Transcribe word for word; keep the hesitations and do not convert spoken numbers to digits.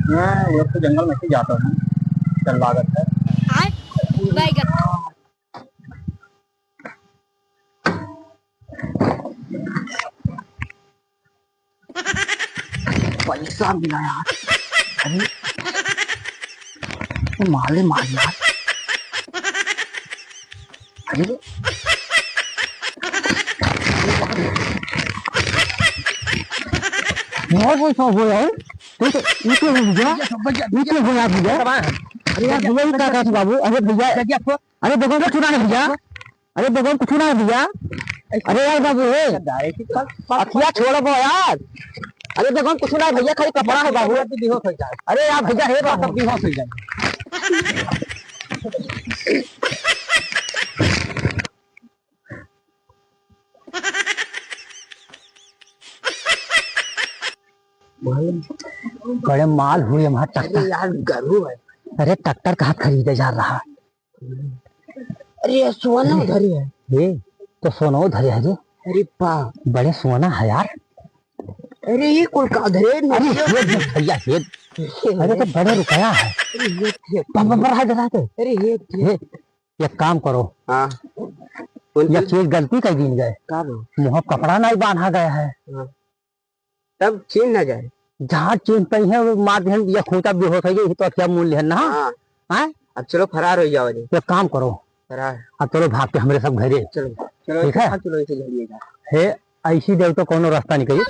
हाँ, ये तो जंगल में से जाता है, चल लागत है। आय, बैगन। पैसा मिला यार। अरे, माले मार यार। अरे, बहुत पैसा हो गया है। तो, तो, ये क्या हो गया? ये क्या हो गया भैया? अरे यार, भैया, ये क्या कर बाबू? अरे भैया, अरे देखो, कुछ ना है भैया। अरे देखो, कुछ ना है भैया। अरे यार बाबू, हे। अखिया छोड़ो यार। अरे देखो, कुछ ना है भैया, खाली कपड़ा है बाबू। अरे यार भैया, हे बाबू। बड़े माल हुए वहाँ ट्रैक्टर। अरे यार, गरू है। अरे ट्रैक्टर कहाँ खरीदे जा रहा? अरे, ये सोना धरे है। ये तो सोना धरे है जी। अरे बा। बड़े सोना है यार। अरे, ये कुल का धरे है? अरे, ये देख भैया, ये। अरे, तो बड़े रुपया है। अरे, ये देख। बा, बा, बा, रहा दे, रहा दे। अरे, ये देख। ये, एक काम करो। हाँ। कौन या चीज? चीज गलती कर दीन गए। का बा? मुँह कपड़ा नहीं बांधा गया है। हाँ। तब चीन ना जाए। जहाँ चीन पई है, वो मार दिहन, या खूंटा बेहोश हो गई, तो अखिया मूल लिहन ना। हाँ। हैं? अब चलो फरार हो जाओ जी। एक काम करो। फरार। अब चलो भाग के हमरे सब घरे। चलो, चलो, ठीक है? हाँ, चलो इसे घरे जा। हे, ऐसी देव तो कोनो रास्ता निकली।